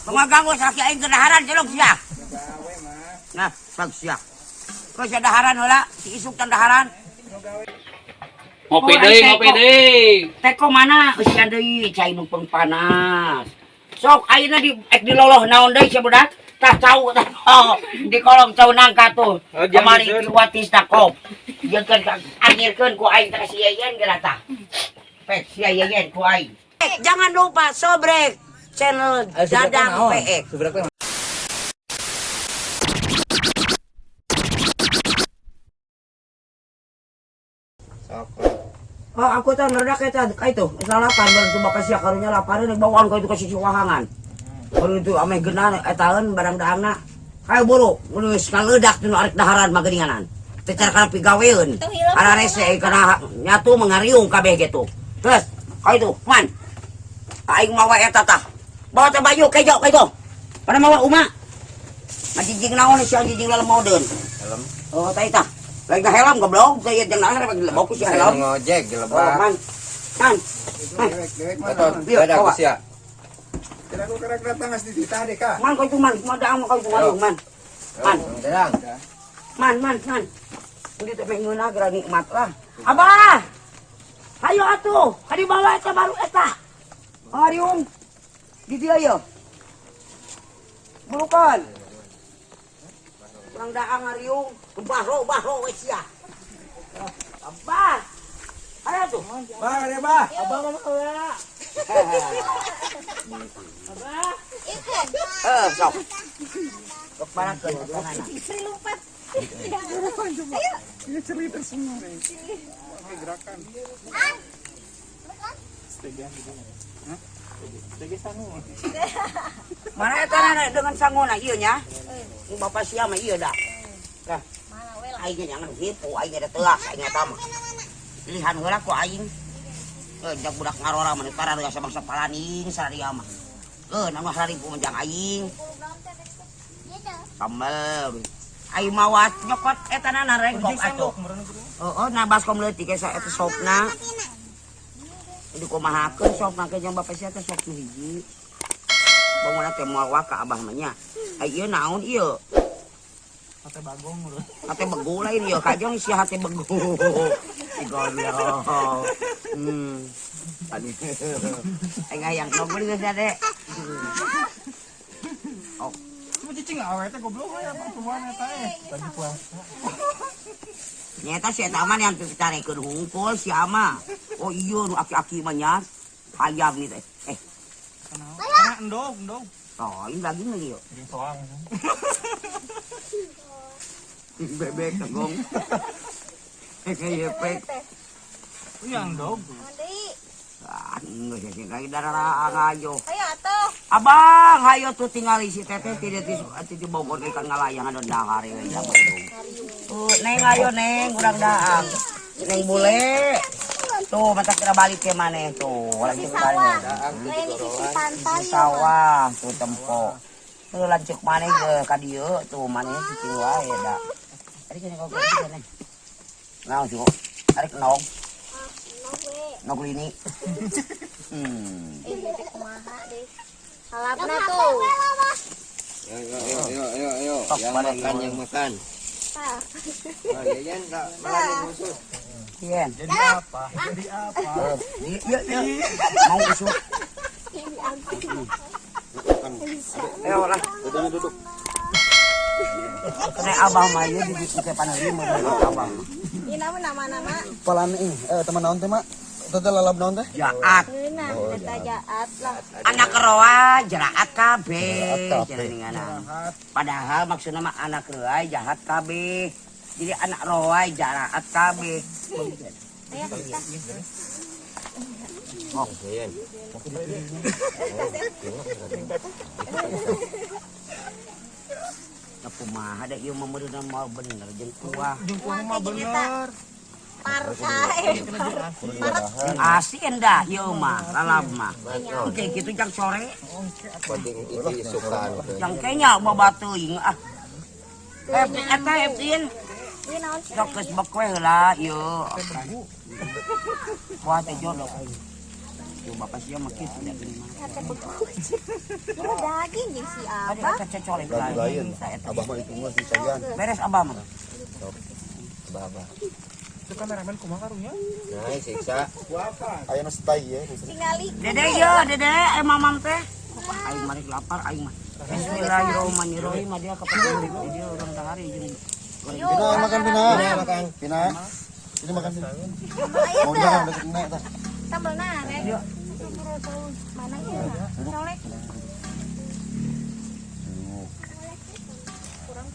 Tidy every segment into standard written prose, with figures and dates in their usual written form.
Tong ganggu salaki aing keur daharan celok sia. Nah, sag sia. Kau sia daharan heula, si isuk tan daharan. Ngopi Oh, deui, ai, ngopi teko. deui. Teko mana eusian deui cai nu panas. Sok ayeuna di ek diloloh naon deui sia budak? Tah cau tah. Oh, di kolong cau nangka tuh. Oh, jangan Kamari disuruh. kiwatis ta kop. Jeung angirkeun ku aing teh si Yeyen geura tah. Pek si Yeyen ku aing. Jangan lupa sobrek channel Dadang PX. Oh, aku tuh ngeredak eta itu salapan baru tuh bapak sia karunya lapareun bawaan ka itu ka sisi wahangan. Baru itu ame geuna etaeun barang daangna. Hayo buru, geus ngaleudak teu arek daharan mah geuninganan. Teu cara kana pigaweun. Kana rese kana nyatu mengariung kabeh gitu. Terus, ka itu, man. Aing mawa eta tah. Bawa teh baju kejo ka itu. Pada mawa uma. Ngajijing naon sia jijing lelemodeun. Helm. Oh, tah tah. Lain ka helm goblok, saya jeung naon rek lebok ku sia helm. Ngojek Oh, gelebak. man. Man. Betul, Iya, ada bawa. aku sia. Kira aku kira datang ngas dititah deh kak. Man kau itu man, man daang kau itu man, man. Man, Dadang. man, man, man. Ini teh ngeunah geura nikmat lah. Abah. Hayo atuh, kadi bawa eta baru eta. Ariung. Di dieu ye. Burukan. Kurang daang ariung, bahro bahro we sia. Abah. Ayo tuh. Bah, ada bah. Abah mah heula. Eh, sok. Sok barakeun tanganna. Lompat. Ini cerita semua nih. Oke gerakan. Mana eta nana dengan sangona ieu nya? Bapak sia mah ieu dah. Dah. Mana we lah. Aing ge jangan hipu, aing ge teuak aing eta mah. Pilihan heula ku aing. Eh, jak budak ngarora mah tara geus bangsa palaning saria mah. Eh, anu haripu mah jang aing. Sambel. Aing mawa nyokot eta nana rengkok atuh. Heeh, nah baskom leutik ge eta sopna. Jadi kumahakeun sopna ke jeung bapak sia teh sop nu hiji. Bangunna teh moal waka abah mah nya. Ai ieu naon ieu? Hate bagong lu. Hate begu lain ieu kajong sia hate begu. Si goblok. Aduh. Aing hayang nongol geus ade. Oh, Cuma cicing awe teh goblok we apa tuan eta eh. Lagi puasa. nyata si eta mah yang tarekeun hungkul si ama. Oh iya nu aki-aki mah nya. Hayam nih teh. Eh, Karena endog, endog. oh, ini daging lagi yuk. Daging soang. Bebek tegong. Kayak pek. Iya endog. Mandi. Ah, geus sih kayak darah ayo. Ayo atuh. Abang, hayo tuh tinggali si teteh tidak ti ti Bogor ikan ngalayang anu dahar we da Bandung. Tuh, neng ayo neng urang daang. Neng bule. Tuh, mata kira balik ke mana tuh. Lagi Di sawah. balik. Lain di sisi pantai. Di sawah tuh tempo. Tuh lanceuk maneh ge ka dieu tuh maneh cicing wae da. Ari cenah kau cenah. Naon sih kok? Arek nog, Ah, nog we. nog lini. Hmm. Eh, teh kumaha deh. Halapna tuh. Yo yo yo yo yo yo. Tok, Yang balik, makan yo. yang makan. Ah. Oh, Yayan tak malah khusus. Yen. Jadi apa? Jadi apa? Iya, iya. Mau usuk. Ayo lah. Duduk duduk. Kena abah mah ieu di ditu teh paneuli mah abah. Ini nama nama-nama. Palan ini, teman naon teh mak? Teh lalap naon teh? Jaat. Ngeunah eta jaat lah. Anak roa jeraat kabeh cenah. Padahal maksudna mah anak roa jahat kabeh. Jadi anak roa jeraat kabeh. Ayo kita. Oh, Yayan. nah kumaha da ieu mah meureunna moal bener jeung kuah. Jeung kuah mah bener. Parkai. Asin dah ieu mah, lalap mah. Oke kitu jang sore, Penting iki sukan. jang kenya babateuing ah. Eh, eta Epin. Ieu naon sih? Sok geus bekwe heula ieu. Kuah teh jodoh. Tuh bapak sia mah kitu nya geuning mah. Kata begus. Lu daging jeung si Ada Abah. eta cecolek Lagu lain. Eta. Abah mah itu mah si sayan. Beres abah mah. Abah. Itu kameramen kumaha karunya? Nah, siksa. Aya nu stay ya. Tingali. Dede ya, dede, mamam teh. Aing mah rek lapar aing mah. Bismillahirrahmanirrahim dia kapan dia orang dahari jeung Pina makan Pina. Makan. Pina. Ini makan sini. Ayo Mau teh. jangan udah kena tah. Sambal na, Rek. Mana ya? Colek.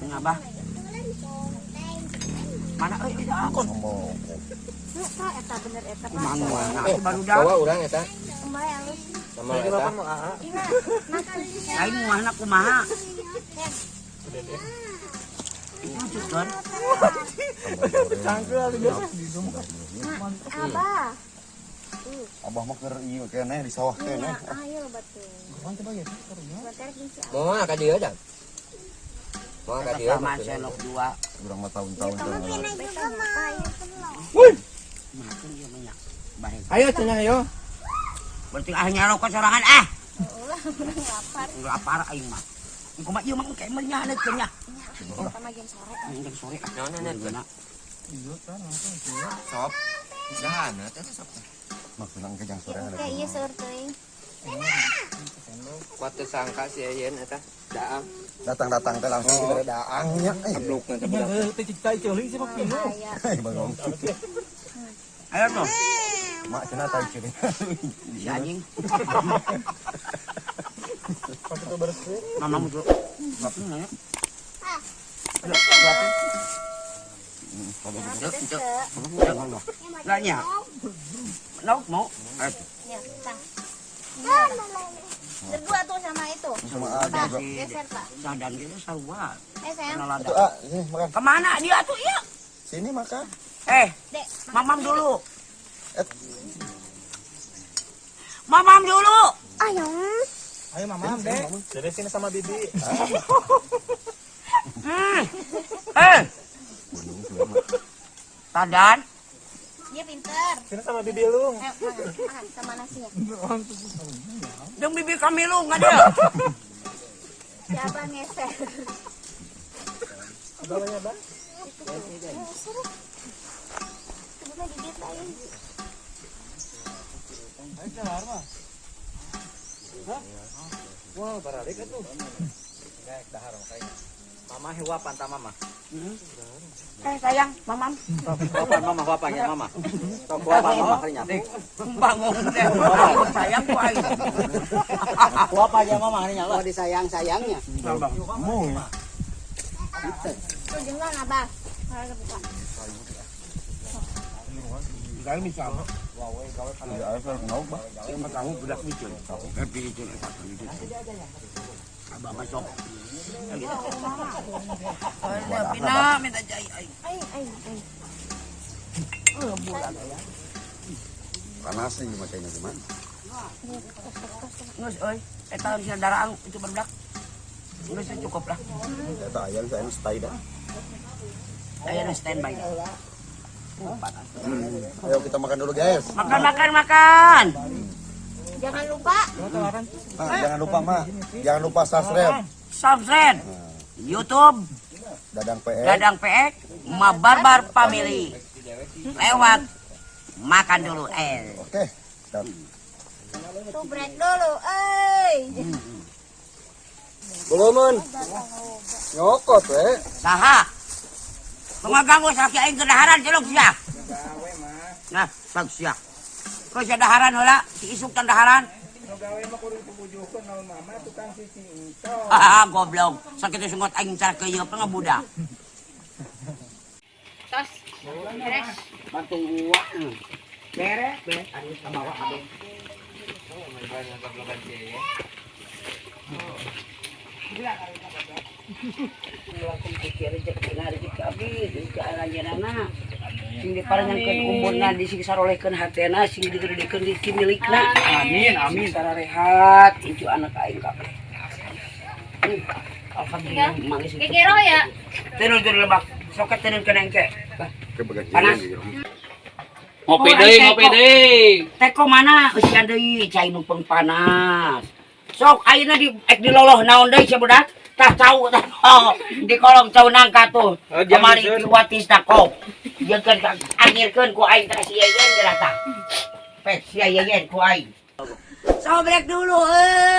Ini abah. Mana euy euy aku. Ngomong. Eta eta bener eta Pak. Kumaha nguahna atuh barudak. Bawa urang eta. Kembali alus. Sama eta. Ina, makan. Aing nguahna kumaha? Itu kan. Abah. Abah mah keur ieu keneh di sawah keneh. Ayo batu. Bater jeung si Abah. Moal ka dieu dah. Moal ka dieu. Sama sendok dua. Urang mah tahun-tahun teh. Juga mah. Makan ieu mah nya. Bareng. Ayo cenah ayo. Berarti ah nyarokot sorangan ah. Ulah lapar. Lapar aing mah. Kumaha ieu mah kayak mah nya. Eta mah jeung sore. Jeung sore ah. Naon naon. Sop. Dahan eta teh sop. Maksudna engke jang sore Oke, ieu seueur teuing. Kuat teu sangka si Ayen eta. Daang. Datang-datang teh langsung dibere daang nya. Eh, Ablukna teh budak. Teh cicta ceuling sih mah Pino. Aya. bagong. Ayo tuh. Mak cenah tai ceuling. Si anjing. Pakai tuh bersih. Mamamu tuh. Bapak nanya. Lah nya. Lauk mau. Ayo. Ya, tang. Berdua tuh sama itu. Sama A Pak, juga. geser, Pak. Sadan gitu sarua. Eh, sayang. Kenal Tuh, ada. ah, sini makan. Kemana dia tuh iya? Sini makan. Eh, Dek, mamam dulu. Eh. Mamam dulu. Ayo. Ayo mama, Dek. Dede sini sama bibi. Eh. Tadan. Dia pinter. Sini sama bibi lu. Ayo, makan, makan sama nasinya. Jeung bibi kami lu nggak dia. Siapa ngeser? Abangnya, Bang. Seru. Sebelumnya gigit lagi. Ayo keluar mah. Hah? Wah, baralik atuh. Rek dahar makanya. Mama huapan ta mama. Eh sayang, mamam. Huapan mama huapannya mama. Tok huapan mama kalinya. Bangun deh. Bangun sayang ku aing. Huapannya mama kalinya lah. Disayang-sayangnya. Mung. Tuh jenggon Abah. Kalau buka. Gawe bisa. Ya, ayo ngauk, Bah. Yang mah tahu budak bicun. Eh bicun eta bicun. Abah masuk. Pina minta jai aing. Ay, ay, ay. Panas nih makanya gimana? Geus euy, eta sia daraang itu barudak. Geus cukup lah. Eta aya saya nu stay dah. Aya nu standby. Panas. Ayo kita makan dulu, guys. Makan makan makan. Jangan lupa Ah, jangan lupa, Ma. Jangan lupa subscribe. Subscribe YouTube Dadang PX. Dadang PX Mabarbar Family. Lewat makan dulu eh. Oke. Siap. tuh break dulu. Eh. Belum. Nyokot we. Saha? Pengaganggu sakit aing kedaharan celok sia. Nah, sag sia. Kau sia daharan heula, si isuk tan daharan. Gawe mah kudu dipujukeun naon mama tukang sisi itu. Ah, goblok. Sakit sungot aing cara keuyeub pangabudak. Tos. Beres. Bantu gua. Beres, beres. Aduh, kabawa kabeh. Langsung pikir rezeki rezeki abdi rezeki aranjeunana sing diparengankeun umurna di sing sarolehkeun hatena sing digedekeun rezeki milikna. Amin amin. Sararehat incu anak aing kabeh. Alhamdulillah mangis. Kekero ya. Tenun tenun lebak. Soket tenun kena engke. Kebagian Panas. gitu. Ngopi Oh, deui, ai, ngopi teko. deui. Teko mana eusian deui cai nu panas. Sok ayeuna di ek diloloh naon deui sia budak? Tah cau tah. Oh, di kolong cau nangka tuh. Oh, jangan Kamari disuun. diwatis tah kop. Jeung angirkeun ku aing teh si Yeyen geura tah. Pek si Yeyen ku aing. Sobrek dulu euy.